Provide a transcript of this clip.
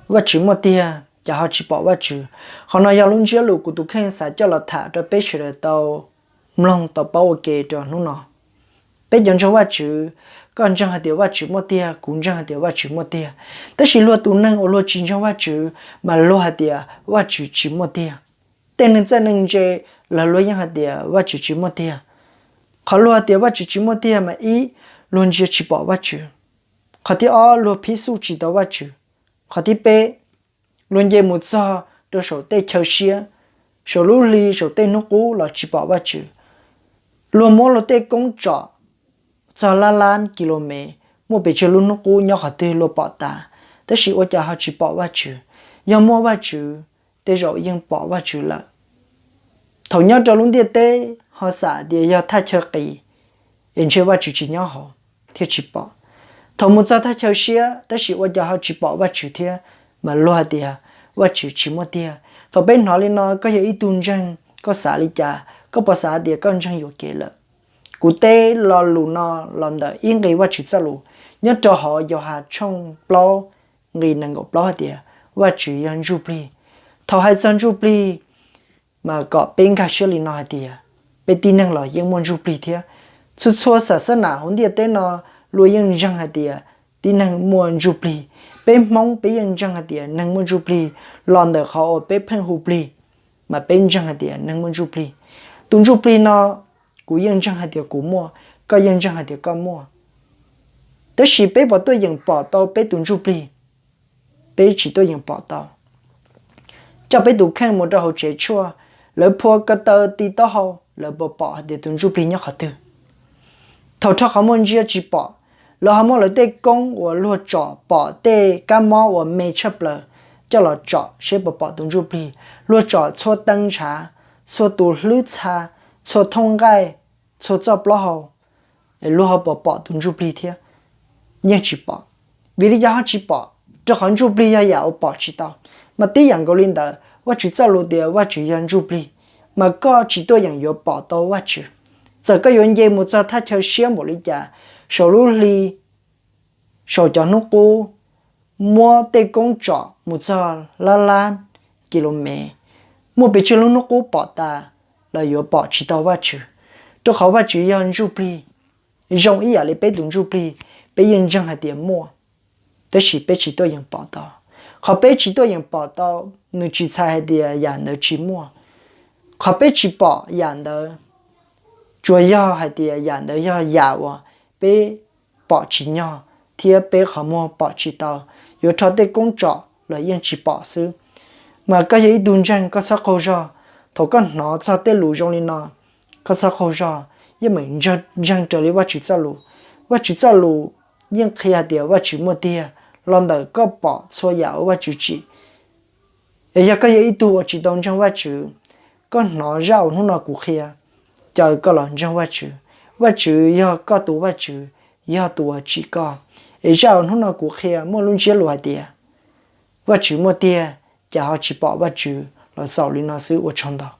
Vajtswv muaj tiag, cas ho tsis pom Vajtswv? Qhov no yog lub ntsiab lus kuv tus kheej xav coj los tham rau peb sawv daws tau mloog tau paub ua ke rau hnub no. Peb cov ntseeg Vajtswv, koj ntseeg hais tias Vajtswv muaj tiag, kuv ntseeg hais tias Vajtswv muaj tiag. Tab sis luag tus neeg uas luag tsis ntseeg Vajtswv mas luag hais tias Vajtswv tsis muaj tiag. Tej neeg txawj neeg ntse los luag yeej hais tias Vajtswv tsis muaj tiag. Qhov luag hais tias Vajtswv tsis muaj tiag mas ib, luag ntsia tsis pom Vajtswv. Qhov thib ob, luag phib xuj tsis tau Vajtswv. Qhov thib peb, luag nce mus txog rau saum tej chaw siab, saum lub hli, saum tej hnub qub los tsis pom Vajtswv. Luag muab luag tej koob tsom txog lab lab kis lus mev, muaj pes tsawg lub hnub qub nyob qhov twg luag pom tas, tab sis ua cas ho tsis pom Vajtswv? Yog muaj Vajtswv, tej zaum yeej pom Vajtswv lawm. Thaum nyob rau lub ntiaj teb ho xav tias yog thaj chaw qis, es ntshe Vajtswv tsis nyob hauv thiaj tsis pom. Thaum mus txog thaj chaw siab tab sis ua cas ho tsis pom Vajtswv thiab, mas luag hais tias Vajtswv tsis muaj tiag. Thaum peb hnov li no, koj yog ib tug ntseeg, koj xav li cas? Koj puas xav tias koj ntseeg yuam kev lawm? Kuv teb lo lus no los ntawm ib nqe Vajtswv txoj lus nyob rau hauv Yauhas tshooj plaub nqe nees nkaum plaub hais tias Vajtswv yog ntsuj plig. Thaum hais txog ntsuj plig, mas kom peb nkag siab li no hais tias peb tib neeg los yeej muaj ntsuj plig thiab. Txhua txhua xab nam hauv ntiaj teb no luag yeej ntseeg hais tias tib neeg muaj ntsuj plig. Peb Hmoob peb yeej ntseeg hais tias neeg muaj ntsuj plig los ntawm qhov uas peb pheej hu plig, mas peb ntseeg hais tias neeg muaj ntsuj plig. Tus ntsuj plig no kuv yeej ntseeg hais tias kuv muaj, koj yeej ntseeg hais tias koj muaj. Tab sis peb puas tuaj yeem pom tau peb tus ntsuj plig? Peb tsis tuaj yeem pom tau. Coj peb tus kheej mus rau hauv tsev tshuaj, lawv phua ko taw ti taub hau, lawv puas pom hais tias tus ntsuj plig nyob qhov twg? Thaum rho qhov muag ntsia tsis pom, lawv ho muab lawv tej koob uas luag tsom pom tej kab mob uas me tshaj plaws coj los tsom seb puas pom tus ntsuj plig. Luag tsom txhua tee ntshav, txhua tus hlwb txha, txhua thooj nqaij, txhua txoj plaub hau, luag ho puas pom tus ntsuj plig thiab? Yeej tsis pom. Vim li cas ho tsis pom? Rau qhov ntsuj plig yog yam uas pom tsis tau. Mas tib yam nkaus li ntawd, Vajtswv txoj lus tias Vajtswv yog ntsuj plig, mas koj tsis tuaj yeem yuav pom tau Vajtswv. Txawm koj yuav nce mus txog thaj chaw siab npaum li cas, saum lub hli, saum cov hnub qub, muab tej koob tsom mus txog lab lab kis lus mev, muaj pes tsawg lub hnub qub pom tas los yuav pom tsis tau Vajtswv, rau qhov Vajtswv yog ntsuj plig, zoo ib yam li peb tus ntsuj plig, peb yeej ntseeg hais tias muaj, tab sis peb tsis tuaj yeem pom tau. Qhov peb tsis tuaj yeem pom tau, nws tsis txhais hais tias yam ntawd tsis muaj. Qhov peb tsis pom yam ntawd tsuas yog hais tias yam ntawd yog yam uas peb pom tsis nyog thiab peb qhov muag pom tsis tau, yuav rho tej koob tsom los yeej tsis pom xwb. Mas koj yog ib tug ntseeg, koj txhob qaug zog. Thaum koj hnov txog tej lus zoo li no, koj txhob qaug zog, yeej meem ntseeg raws li Vajtswv txoj lus. Vajtswv txoj lus yeej qhia hais tias Vajtswv muaj tiag los ntawm koj pom txhua yam uas Vajtswv tsim. Es yog koj yog ib tug uas tsis tau ntseeg Vajtswv, koj hnov zaj uas hnub no kuv qhia, caw koj los ntseeg Vajtswv. Vajtswv yog koj tus Vajtswv, yog tus uas tsim koj. Es zaj uas hnub no kuv qhia muaj lub ntsiab lus hais tias Vajtswv muaj tiag, cas ho tsis pom Vajtswv los xaus li no xwb. Ua tsaug ntau.